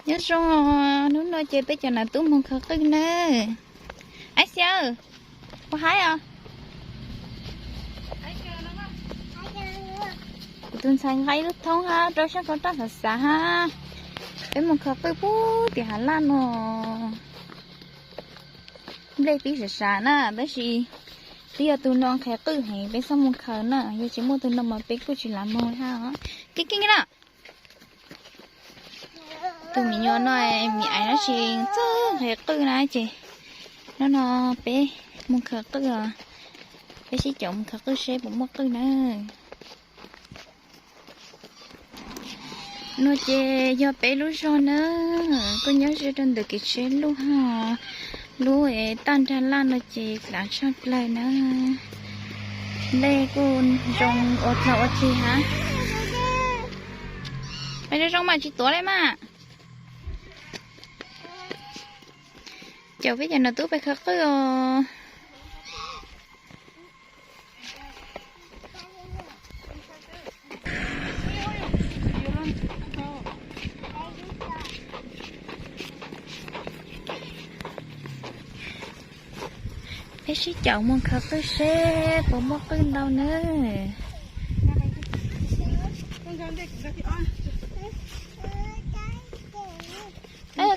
Nyob zoo, hnub no ces peb cov nam tub mus khaws qwj nawb. Ab Xia, puas haib os? Kuv tus ntxhais nqa ib lub thoob hab rau sab ko raj xav xav hab. Peb mus khaws qwj puag tim hav laj no. Nplej pib sav sav na, tab sis twb yog tus no nqhis qwj heev peb txhob mus khaws na, yog tsis muaj tus no mas peb kuj tsis lam moog hab os. Keej keej na. Tus me nyuam no, me aiv no tsis txawj nqhis qwj na ces hnub no peb mus khaws qwj os. Peb sib caum mus khaws qwj seb puas muaj qwj na. No ces yog peb lub zog na, kuj nyob ze rau ntawm kev tsheb luj hab. Lub tag nrag laj no ces dav tshaj plaws na. Nplej kuj zoo ua dlaug ua ceg hab. Zoo zoo mas tsis tuav li mas. Caum peb cov nam tub pais khaws qwj os. Peb sib caum mus khaws qwj seb puas muaj qwj ntau nawb.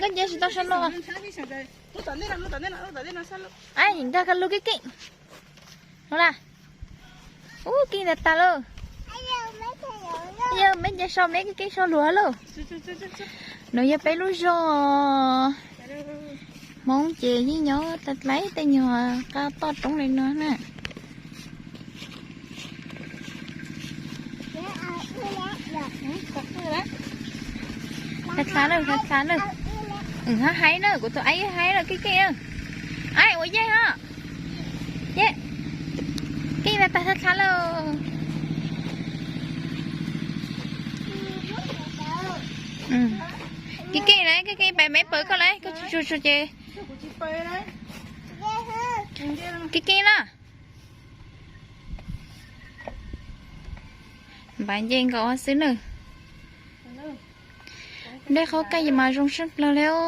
Koj nce tsis tau sab laj. Nkag ka lug keej keej. Ub, keej tag tag lauj. Yog meb nce sau meb keej keej sau luag lauj. Nuav yog peb lub zog. Hmoob ces yeej nyob dlai tej nyuag qab toj roob li no na. Tha tha lawm, tha tha lawm. Hab haib na, kuv tus aib haib lawm, keej keej na. Aib ua yeej hab. Keej tag tag tha tha lawm. Keej keej na, keej keej pais meb pawg koj lawm, koj tsis tshua tshua ces. Keej keej na. Npav nce nkaus xwb na. Nplej qhaub kaij mas zoo sab plaws li os.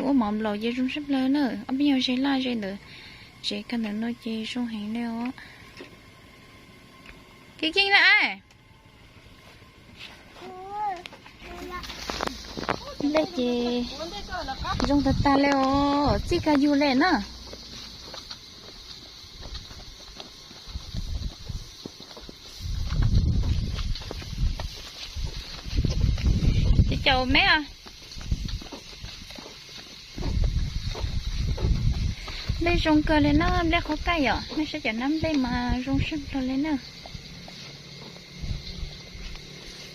Ua mov nplaum ces zoo sab plaws na. Ob peb nyuag ze laj ze ntawd, tsev kag ntawm no ces zoo heev li os. Keej keej na. Nplej ces zoo tag tag li os, txij kag yug li na. Ces caum meb os. Nplej zoo kawg li na, nplej qhaub kaij yom, nej saib cov nab nplej mas zoo sab plaws li na.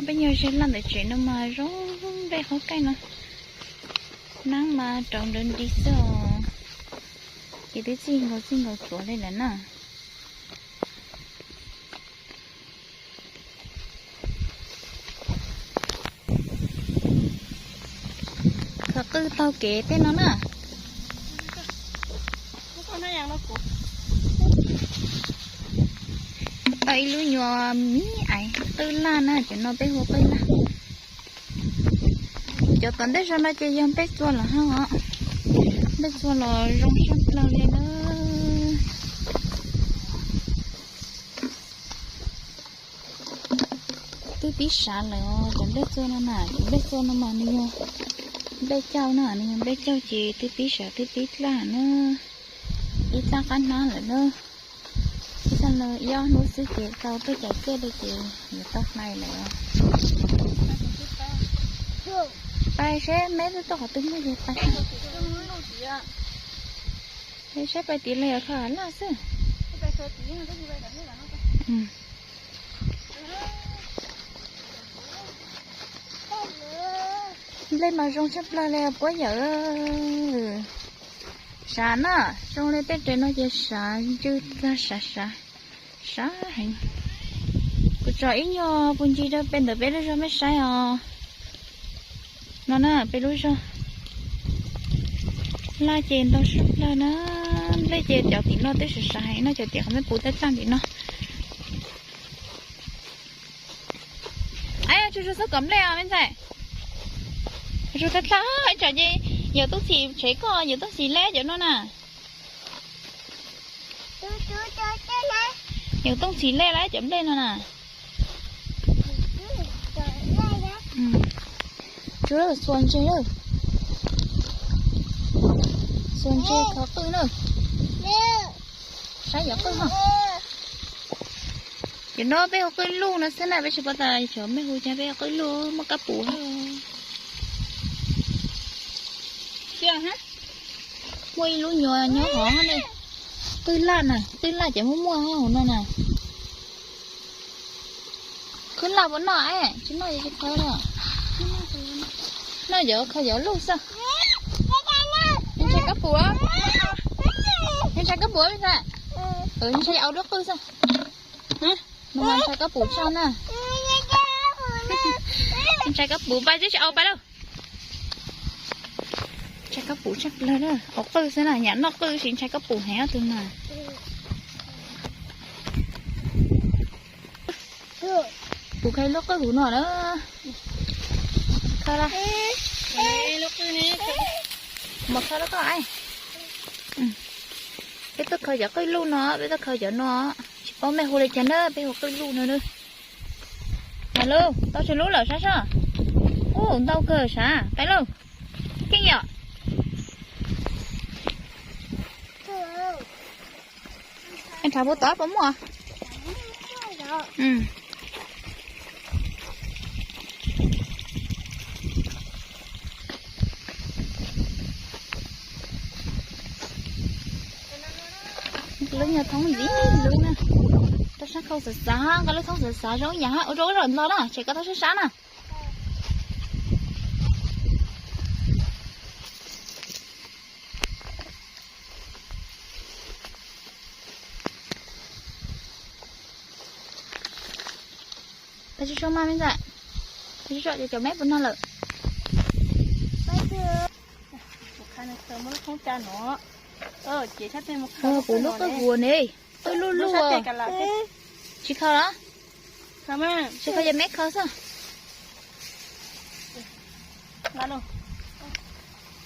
Peb nyuag ze laj ntawm tsev no mas zoo nplej qhaub kaij no. Nab mas rau nrov nrig xwb os. Ces twb txij nkaus txij nkaus tuav li lawm na. Khaws qwj taug kev tej no na. Tau ib lub nyuag me aiv qwj laj na, cov no peb hu qwj laj. Cov tom ntej zog no ces yog nplej txua los hab os. Nplej txua los zoo sab plaws li na. Twb pib sav lawm os, cov nplej txua no na, cov nplej txua no mas nws yog nplej cauj na, nws yog nplej cauj ces twb pib sav twb pib dlaj na, ib dlaj qab hnab lawm na. Ib tag no ib ob hnub xwb ces tau tuaj cais ciaj li ces yuav tau hlais lawm os. Pais seb meb tuaj qhov twg muaj ces pais. Seb pais tim lawv kho laj xwb. Nplej mas zoo tshaj plaws li puab yawm. Sav na, zoo li tej res no ces sav ntsw tag sav sav, sav heev. Kuv tso ib nyuag puv ncig rau pem ntawm peb lub zog mej saib os. No na peb lub zog laj ces ntau tshaj plaws na. Nplej ces cov tim no twb sav sav heev no, cov tim qhov mej puv taj tag tim no. Tsuas tsuas xub kom nplej os me ntxhais. Zus tag tag, tsam ces yawm Tooj Txhim tshev koj, yawm Tooj Txhim lej cov no na. Yawm Tooj Txhim lej lawm cov nplej no na. Tsuas xuas ntses lawm. Xuas ntses khov qwj na. Saib yog qwj ho. Cov no peb hu qwj luj no xwb na, peb tsis paub tas cov mej hu cas peb hu qwj luj, muaj kab puv. Muaj ib lub nyuam nyob hov ne. Qwj laj na, qwj laj ces muaj muaj hauv no na. Qwj laj puas noj es tsis noj ces tsis khaws na. Noj cov khaws cov luj xwb. Ntshai kab puv. Ntshai kab puv me ntxhais. Ntshai au lub qwj xwb. Ntshai kab puv tshaj na. Ntshai kab puv pais tib si au pais lauj. Ntshai kab puv tshaj plaws na, au qwj xwb na, nyam noj qwj tsis ntshai kab puv heev tus na. Kuv khaws lub qwj huv no na. Khaws la. Mus khaws rau koj. Peb tuaj khaws cov qwj luj no, peb tuaj khaws cov no. Tsis paub mej hu li cas na, peb hu qwj luj no na. Ntau lub, tau tsawg lub lawm sav soj. Ub, ntau kawg sav, pais lauj. Keej yom. Nrhav puas tod puas muaj. Lub nyuag thoob ntxiv lub na. Tau sab khau xav xav, nqa lub thoob xav xav zoo yam ua rau ib zaug ntxog na, tshem koj tau sab sab na. Pais tsuag tsuag mas me ntxhais. Pais tsuag tsuag ces cov meb puas nag lawm. Kuv lub qwj huv ne, qwj luj luj. Tsis khaws los? Tsis khaws ces meb khaws xwb.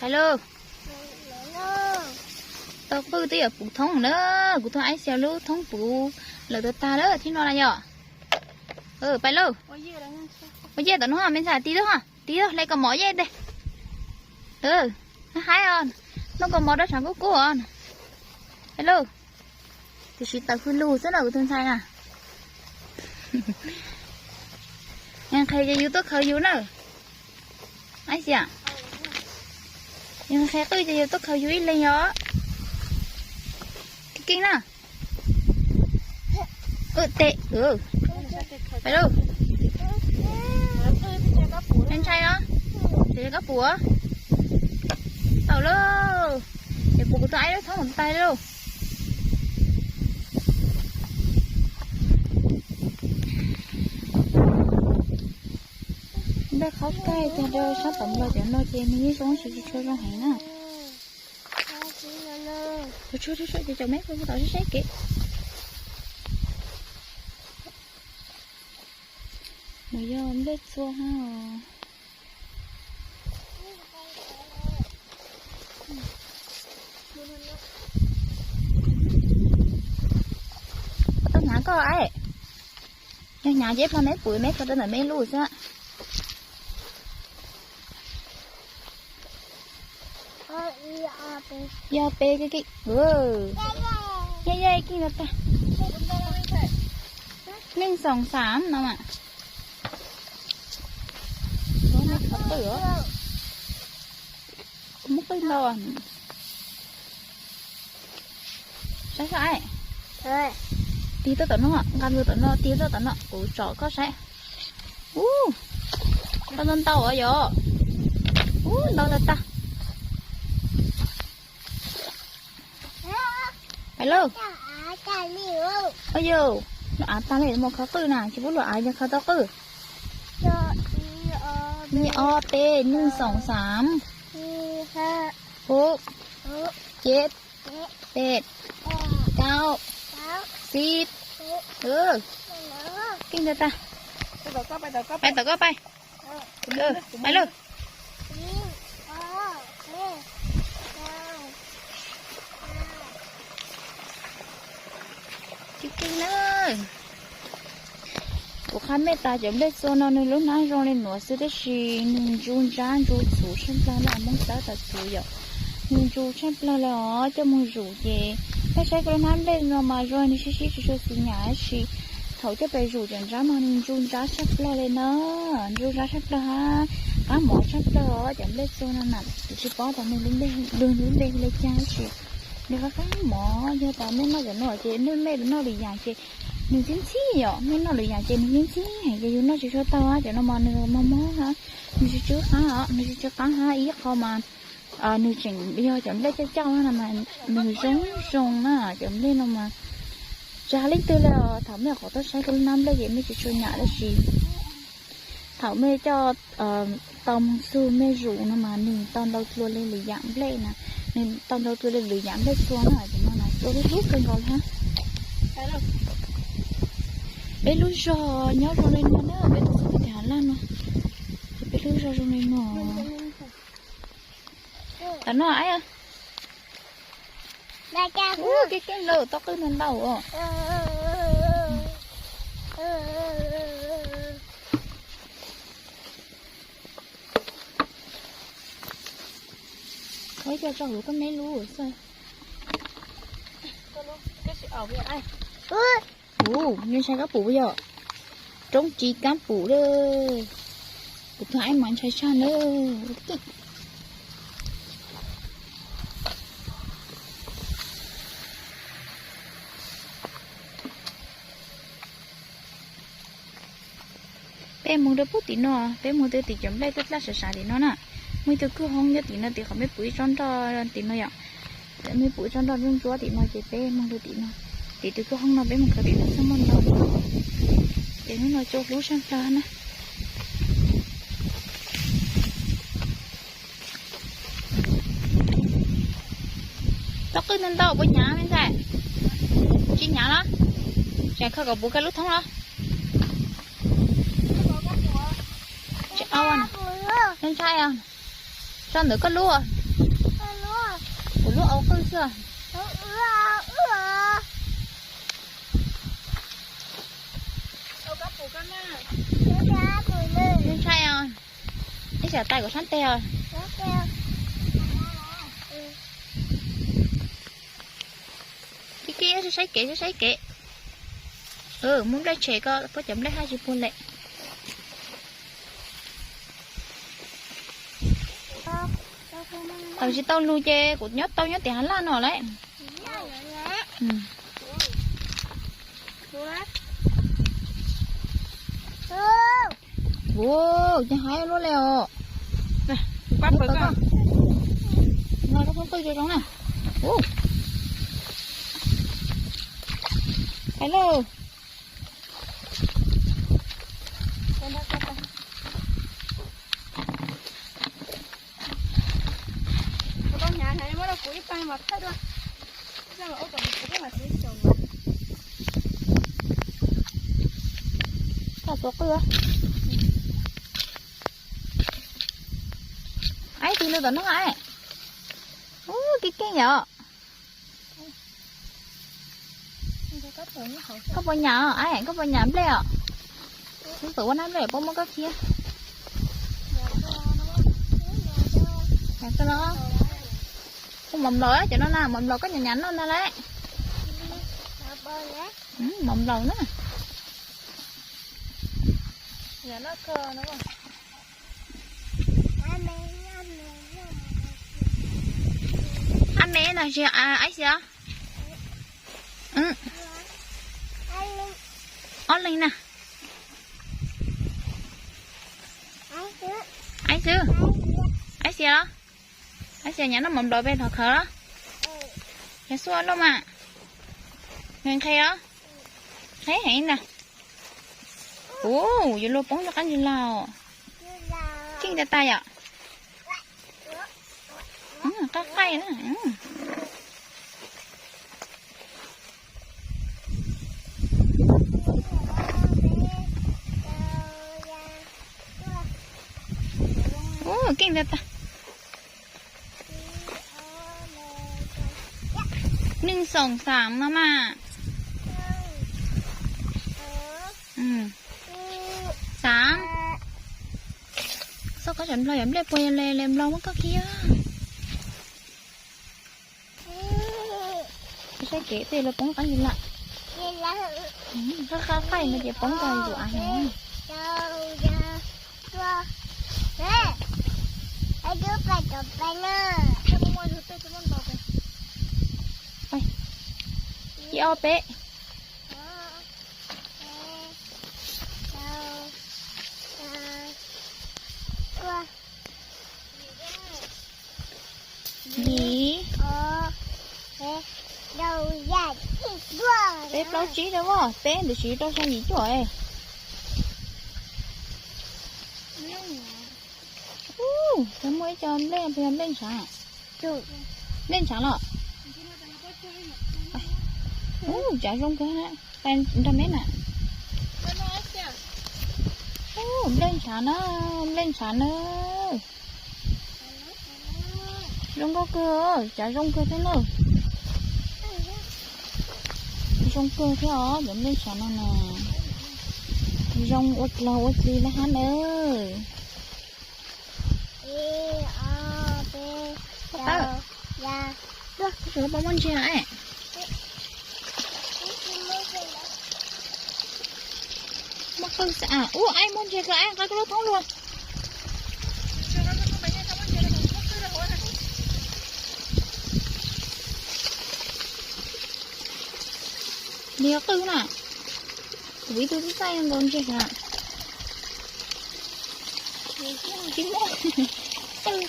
Hais lauj. Tau qwj twb yog puv thoob na, kuv thoob aib xia lub thoob puv lawm tag tag lawm thiab no na yom. Pais lauj. Ua yej tom no me ntxhais, tig tuaj, tig tuaj hle kaus mom yej tes. Haib os, noj kaus mom rau tshav kub kub os. Pais lauj. Tiam sis tawm hws lug xwb na kuv tus ntxhais na. Nqhis ces yus tuaj khaws yus na. Aib xia, yus nqhis qwj ces yus tuaj khaws yus ib leeg os. Keej keej na. Tes, pais lauj. Ntshai os, ces koj puas tau lauj. Ces puas kuv tus aib lub thoob mus tais lauj. Npaj qhov kag tag rau sab tom nplo cov no ces nws yeej zoo tsis tshua zoo heev na. Tsuag tsuag ces cov meb puas tau saib saib kev. Mus yog nplej txua ha. Koj hnyav koj aib. Yog hnyav ces pla meb puv meb khaws rau ntawm meb lub xwb. Yog peb keej keej. Yej yej keej tag. Neej xoom xaam no mas. Muab qwj ntau. Saib saib. Tig tuaj tom no, nqa mus tom no, tig tuaj tom no kuv tsom koj saib. Ub, tau ntau ntau os yom. Ub, ntau tag tag. Pais lauj. Ua yau, luam av tag li, mus khov qwj na, tsis pub luam av yog khov tau qwj. Ib ob peb neej xoom xaam, hub, ceb, peb, kaub, xib. Keej tag tag. Pais tom koj pais. Pais lauj. Qab mej tas cov nplej txua no nws lub hnab zoo li nuav xwb tab sis nws ntsu ntsab ntsu txhuv tshaj plawg na, Moob Xab tas txhuv yom. Nws ntsu tshaj plawg le os, coj moog zuj ces peb saib koj lub hnab nplej no mas zoo nws sib sib tsis tshua xis nyam tab sis thaum coj pem zuj cov ntsab mas nws ntsu ntsab tshaj plawg le na, ntsu ntsab tshaj plawg hab qab mov tshaj plawg os. Cov nplej txua no na kuv tsis paub tas nws lub npe hu le caag tab sis nws qab qab mov, yog tas mej noj cov no ces mej noj lwm yaam ces nws ntxhib ntxhib yom, mej noj lwm yaam ces nws ntxhib ntxhib heev ces yus noj tsis tshua tau. Cov no mas nws mog mog hab, nws tsis tsw qab os, nws tsis tsw qab hab ib qho mas nws tseem yog cov nplej coj coj no mas nws zoo zoo na. Cov nplej no mas tsis has leej twg le os, thaum mej qhov tuaj saib koj lub hnab nplej ces mej tsis tshua nyam tab sis thaum mej coj tau moog txug mej zuj no mas nws tau ntau dlua le lwm yaam nplej na, nws tau ntau dlua le lwm yaam nplej txua na. Cov no mas txua hlub hlub kawg nkaus le hab. Peb lub zog nyob zoo le nuav na, peb tuaj txug teb chaws Hav Laj no ces peb lub zog zoo le nuav. Tam no keej keej lawm, tau qwj ntau ntau os. Ua ib co tso huv koj meb lub xwb. Ua, nej saib kab pum puas yog? Roob tsiv kab pum lawm. Kuv tug aib mas ntshai tshaj na. Peb moog rau puag tim no, peb moog rau tim cov nplej dlaj dlaj sav sav tim no na. Muaj ib tug kwj hoob nyob tim no, tim qhov mej pum ib tsob nroj tim no yom. Mej pum ib tsob nroj ntsuab ntsuab tim no ces peb moog rau tim no. Tim tus kwj hoob no peb moog khaws tim no txhob muaj ntau. Ces hnub no tsua hlub sab plawg na. Tau qwj ntau ntau puas hnyav me ntxhais? Tsis hnyav los? Tseem khaws kom puv kag lub thoob los? Tsis au. Ntshai os. Tso ntawm koj lub. Kuv lub au qwj xwb. Ntshai os. Ib xyov tais kuv sab teg os. Kib kib saib kev, saib kev. Muab nplej tshem koj puab cov nplej hab tsis puag le. Tau tsis tau lug ces kuv nyob tau nyob tim Hav Laj no lawm. Ua, ces haib luaj le os. Koj thoob qwj zoo zoo na. Haib lauj. Aib, tig lug tom no aib. Ub, keej keej yom. Koj puas nyam os, koj puas nyam nplej os? Wb pum ua nab nplej puab muab koj khiav. Ua mov nplaum cov no na, mov nplaum koj nyam nyam noj ntag lauj. Mov nplaum na. Ab me no tsis, aib xi os. Ob leeg na. Aib xwb. Aib xi los? Aib xi nyam noj mov nplaum peb thov khawv los? Yog xuaj loj mas. Nqhis nqhis los? Nqhis heev na. Ub, yuav luag poob rov qab ntsis laus. Keej tas tas yom. Qaij qaij na. Ub, keej tas tas. Neeg xoom xaam no mas. Koj tsam nplog yog nplej puas le le nplog muab koj khi. Saib kev tej los poob qab yus lawm. Qab qab qaij no ces poob tau yus av heev. Ib ob peb. Yim, peb plaub tsib rau as, peb ntawm siv rau xya yim cuaj. Ub, muaj ib co nplej, nplej ntshav. Nplej ntshav los. Ub, tsav zoo kawg na. Nrog meb na. Ub, nplej ntshav na, nplej ntshav na. Zoo nkauj kawg, tsav zoo kawg thiab na. Zoo kawg thiab os, cov nplej ntshav no na. Zoo ua laug ua hli na hab na. Ub, muaj ntsiag kawg, aib muaj ntsiag kawg, aib nqa koj lub thoob lug. Nws yog qwj na. Kuv ib tug tib txaij nkaus ntseg na. Tsis muaj. Qwj,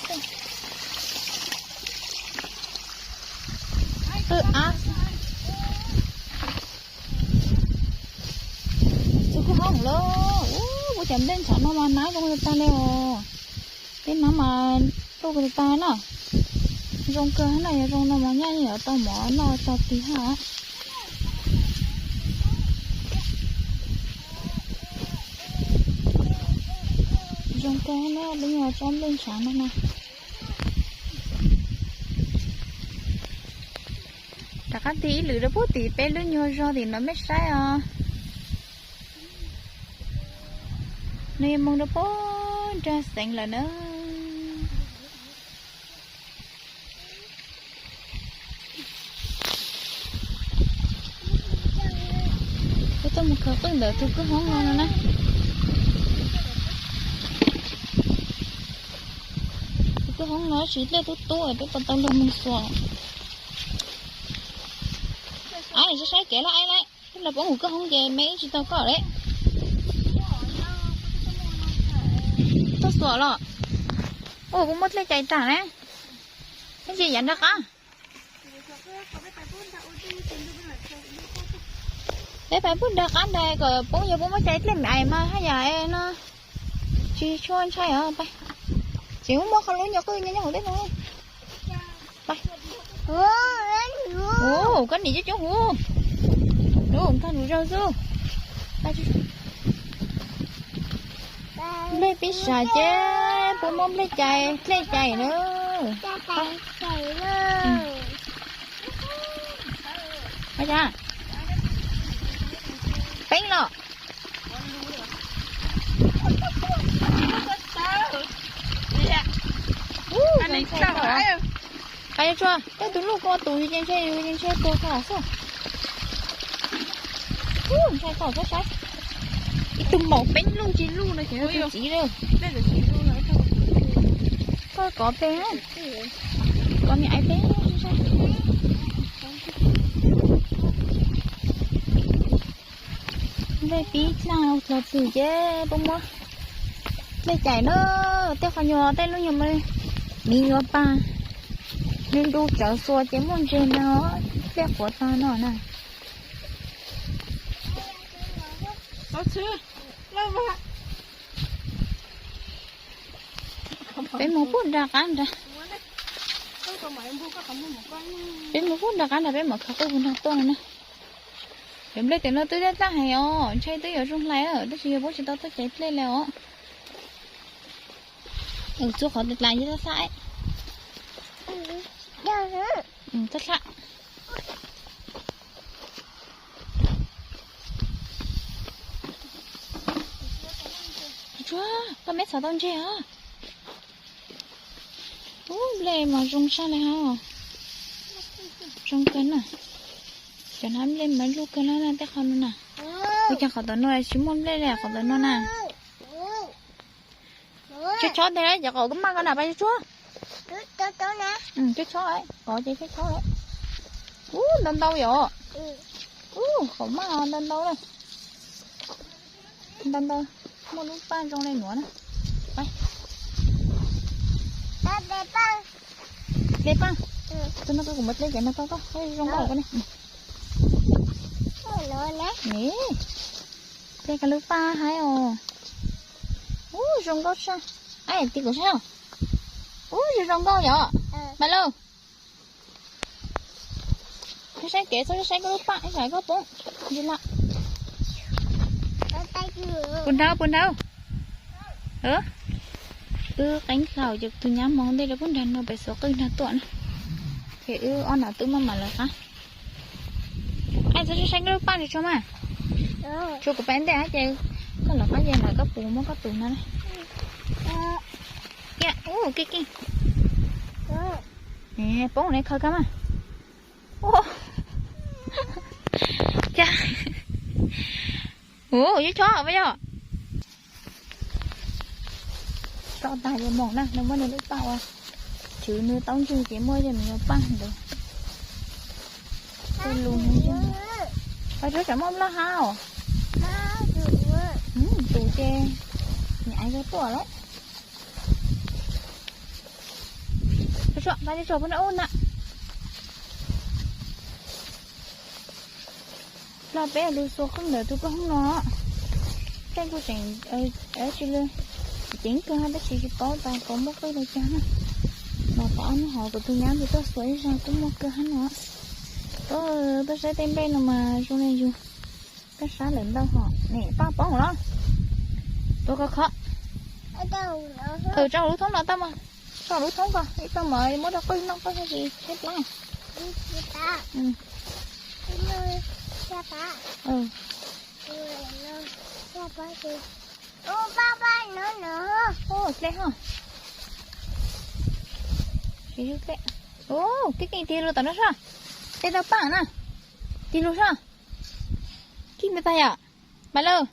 qwj av. Txug kuj hoob lawm. Ub, kuv cov nplej ntshav no mas nab zoo tag li os. Peb nab mas tuaj tag na. Zoo kawg na, yog zoo no mas nyaj yuav tau mov noj tag tig hab. Zoo kawg na, peb nyuag tsob nplej ntshav no na. Rov qab tig ib lwm rau puag tim peb lub nyuag zog tim no mej saib os. Nws yuav mus rau puag nraag xeev lawm na. Peb tuaj mus khaws qwj ntawm tus kwj hoob no no na. Tus kwj hoob no tsis dlej tub tub es peb puas tau luag mus xuas. Aib, saib saib kev lawm aib, lawm poob kuv kwj hoob ces me ib tsis tau koj lawm. Tuaj xuas los. Ua puas muaj dlej cais tag na. Ib ntsis yav nraag qab. Peb pais puag nraag qab ntag kom poob, yog puas muaj cai dlej me ais mas haj yam no tsis tshua ntshai os. Pais, tseem muaj qhov lub nyuag qwj nyob hauv tej no. Pais. Ub, koj nim coob coob huv. Ub, nkag nws zaug xwb. Nplej pib sam ces puas muaj nplej cais dlej cais na. Peeb los. Qas yuav tsua, tej tus luj ko tus yus ces ntshe yus ces ntshe tuag tag xwb. Ntshai tau sab sab. Ib tug maum peeb luj tsis luj no ces tus txiv lawm. Koj kov peb, kov niam ais peb. Nplej pib dlaag los twg ces puas muaj dlej cais na. Tej qhov nyuag tej lub nyuag miv nyuag pag, nws ntu tsawv xuas ces muaj ntseg no, dlej quav tag no na. Peb mus puag nram qab nrad. Peb mus puag nram qab nrad, peb mam khaws qwj puag nrag tuaj no na. Cov nplej tim no twb daj daj heev os, ntshai twb yuav zoo hlais tab sis yog puab tsis tau tuaj caiv dlej li os. Txua qhov tas tas yog tag tag. Tag tag. Koj meb txhom tau ntseg os. Ub, nplej mas zoo saj li hab. Zoo kawg na. Cov hnab nplej mas luj kawg na, tej qhov no na. Ua cas qhov tom no tsis muaj nplej li qhov tom no na? Chob chob tes cov qhov koj maj ko na, pab chob chob. Chob chob, qhov ces chob chob. Ub, ntau ntau yom. Ub, qhov maj ntau ntau na. Ntau ntau, muaj lub paj zoo li nuav na. Dlej paj. Tus no kuv muab dlej cov no rau koj, zoo nkauj koj ne. Dlej koj lub paj haib os. Ub, zoo nkauj saj. Ib tis kuv saib os. Ub, zoo zoo nkauj yom. Mas lauj, saib kev txhob saib koj lub paj, ib tsam koj poob ntsis lawm. Puas nrhau, puas nrhau? Wb qeeb hlau ces tus nyab hmoov ntej rau puag nrag no pem xuv qwj nrag tuaj na. Ces wb ob nam tub maj mam lawv qab. Ib txhob saib koj lub paj ntsis tso mas. Tsuav kuv peb ntej ces koj lawv qab ces lawv koj puas muab koj tus no na. Ub, keej keej. Poob ne, khaws kag mas. Cas, ub, yuav chob pab yog. Tso tag ces moog na, nws muab nws lub paj ua chwv nws taub ntswg ces muaj yog nws yuav paj ntawd. Tej lus nws ntswg. Pab tsuag tseem muaj loj hab os. Tus ces niam ais tuaj lawm. Pab tsuag, pab tsuag, pab tsuag ub na. Los peb lug xuas qwj ntawm tus koj hoob no. Tej kuj tseem tsis ceev kawg tab sis tsis paub tas puas muaj qwj li cas na. Los tau ob hnub hov kuv tus nyab ntawd tuaj xuas ib zag kuj muaj kawg hab no. Tuaj saib tej nplej no mas zoo li yus tuaj sab lawm ntau hov ne, paj poob los. Tuav ko kho. Tso lub thoob no tau mas. Tso lub thoob ko, ib txoj mas muab rau qwj noj qwj tsis tshaib plab. Dlej ho. Keej keej tig lug tom no soj. Tej tau paj na. Tig lug soj. Keej tag yom. Mas lawm.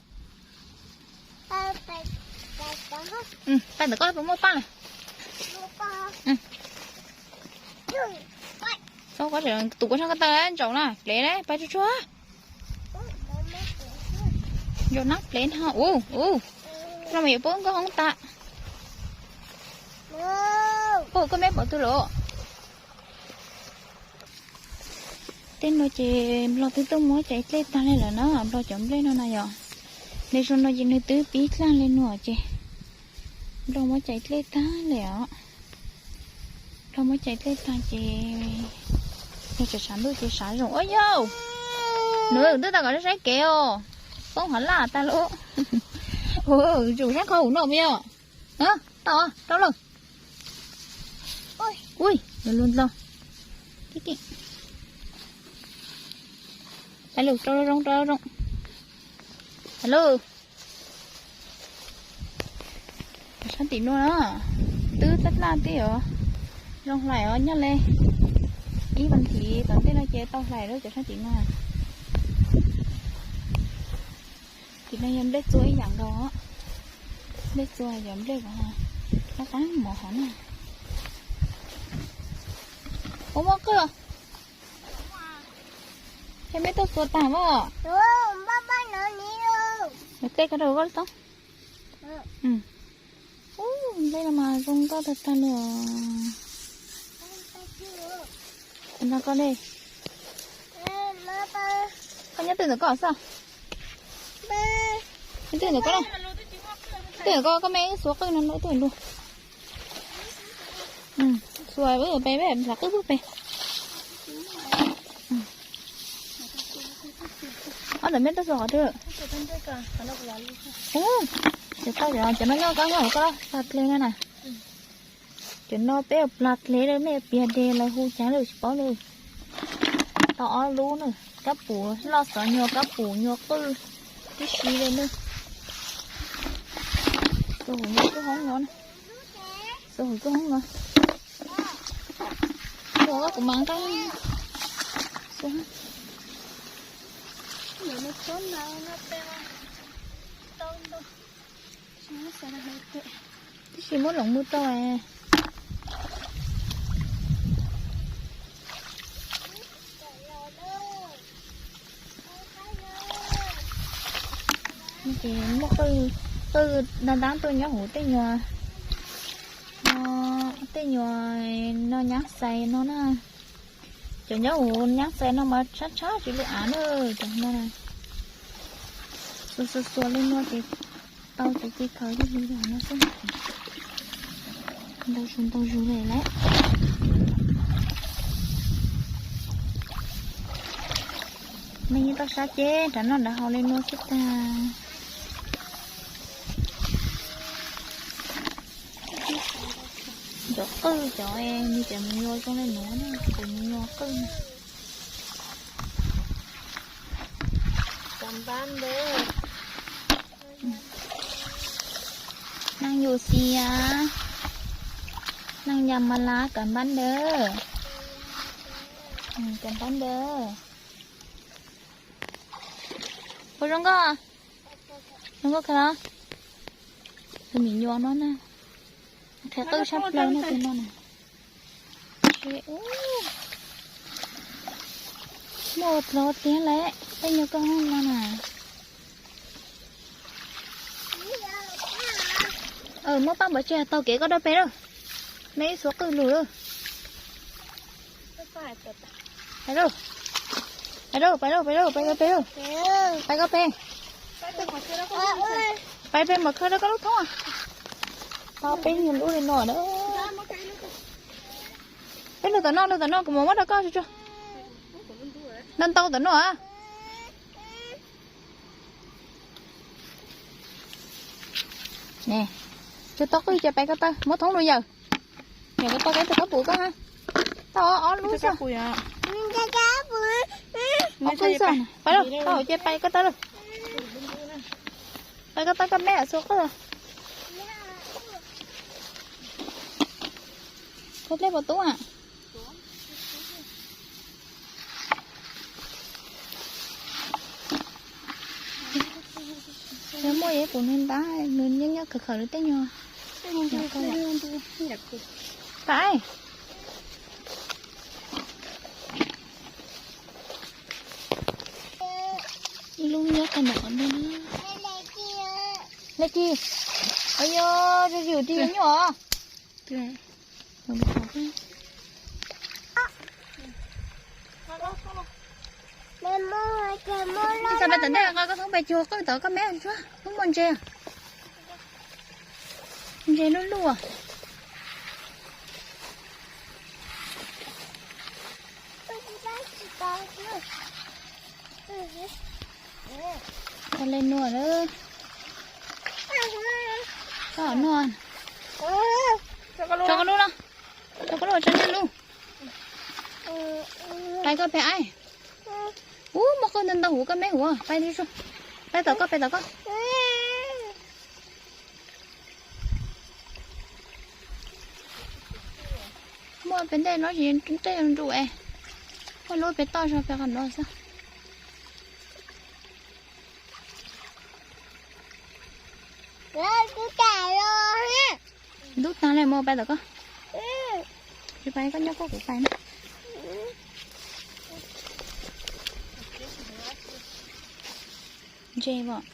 Paj ntawm koj puas muaj paj lawm? Tus kuv sab ko taw ntsaum na, plev na, paj tsuag tsuag. Ntsaum nab plev no, ub, ub. Los mas yuav poob koj hoob tas. Ub, koj meb pov tw lawm. Tej no ces nplog twb tuaj muab cais dlej tag li lawm na, nplog cov nplej no na yom. Nws zoo no ces nws twb pib dlaag li no ces nplog muab cais dlej tag li os. Nplog muab cais dlej tag ces nws tseem sav ntuj ces sav zoo. Ua yau, nws twb tau kom saib kev os. Poob hov laj tag lawm. Ua, tsum sab qhov hauv no puas yog? Tau, rau lawm. Ui, luag ntog. Tau lawm, rau zoo, rau zoo. Tau lawm. Cov sab tim no na, twb daj daj tib os. Zoo hlais os, nyob li ib vas thiv tom ntej no ces tau hlais lawm cov sab tim no. Tim no yog nplej txua ib yam nkaus. Nplej txua yog nplej qab qab mov hov na. Ua muaj qwj. Ces meb tuaj txua tag mas. Tej ko rau koj tau. Ub, nplej no mas zoo nkauj tag tag li os. Ntag koj ne. Koj nyob twj ntawm koj xwb. Nyob twj ntawm koj, twj ntawm koj, koj meb xuas qwj no nyob twj ntawm luag. Xuas pem peb hlais qwj pub pem. Ob ntawm meb tuaj xuas qhov twg? Cov tau cov no nyob koj nyob hauv koj plag dle na na. Cov no peb ua plag dle, mej piav dle lawv hu cas lawm tsis paub li. Tau ob lub na, kab pum loj xov nyuag, kab pum nyuag qwj tib si li na. Xuas hauv nyuag kub hoob no, xuas hauv kub hoob no. Kuv mas nqaij. Tab sis muab loom mw rau. Ces muaj qwj ntab ntab tuaj nyob hauv tej nyuag, tej nyuag no nyab xais no na. Cov nyob hauv nyab xais no mas tshab tshab tsis lub av na, cov no na. Xuas xuas xuas li no ces tau ces cia khaws li li no xwb. Ntau zus ntau zus li lawm. Nej yeej tau sab ceb nram noj nram haus li no xwb tag. Cov qwj cov, nws cov me nyuam zoo li nuav na, cov me nyuam qwj. Neeg yus xiav, neeg yas mas lav kawm npab ntawd, kawm npab ntawd. Puas zoo nkauj? Zoo nkauj kawg los? Tus me nyuam no na, qhia qwj sab plaws no tus no na. Muaj dlov tiag lawm, tej nyuag koj no na. Muab paj npam tseg tau kev koj dawb pem lawm. Mej ib xuav qwj lug lawm. Pais lauj, pais lauj, pais lauj, pais koj pem lauj. Pais koj pem. Pais pem mam khaws rau koj lub thoob. Tau peb nyuag lub li no na. Peb lug tom no, lug tom no kuv mam muab rau koj tsuag tsuag. Ntau ntau tom no. Ne, tsuag tau qwj ces pais koj taw, muab thoob lug yawm. Yog koj tau kev tau koj pum koj na. Tau ob lub xwb. Ob qwj xwb. Pais lauj, tau ces pais koj taw lauj. Pais koj taw koj meb xuav qwj. Koj dlej puas tub a? Yog muaj es kuv nws ntab nws nyob nyob khawm khawm lub tej nyuag. Pais. Ib lub nyob tag nrho qhov ntawd na. Dab tsi? Ayo, zuj zus dib nyuaj os. Ib txhia pais tom ntej, koj thoob pais cuag qwj tom koj meb tsuag, hnub muaj ntses. Ntses lub luj. Tau le nuav lawm. Koj nuav. Tso koj lub no. Tso koj lub, tso nej lub. Pais koj pem aib. Ub, muaj qwj ntau ntau huv koj meb huv, pais, pais tom koj, pais tom koj. Muaj pem ntej no tsis tej nruj es, muaj lub pem toj zog pem qhov no xwb. Ntub tag li mus pais tom koj. Tsis pais koj nyob koj kuv pais na. Ntses os.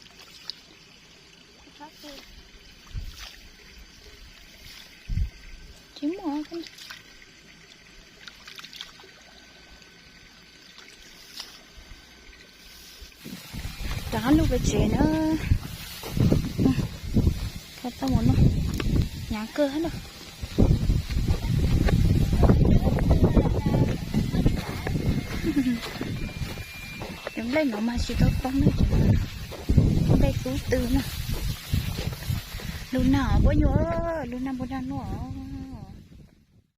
Tsis muaj. Rov qab lug pem tsev na. Koj tau mus no, hnyav kawg na. Cov nplej no mas tsis tau poob na, cov nplej tub tw na. Lug nag puab nyuam, lug nag puab nag nuav.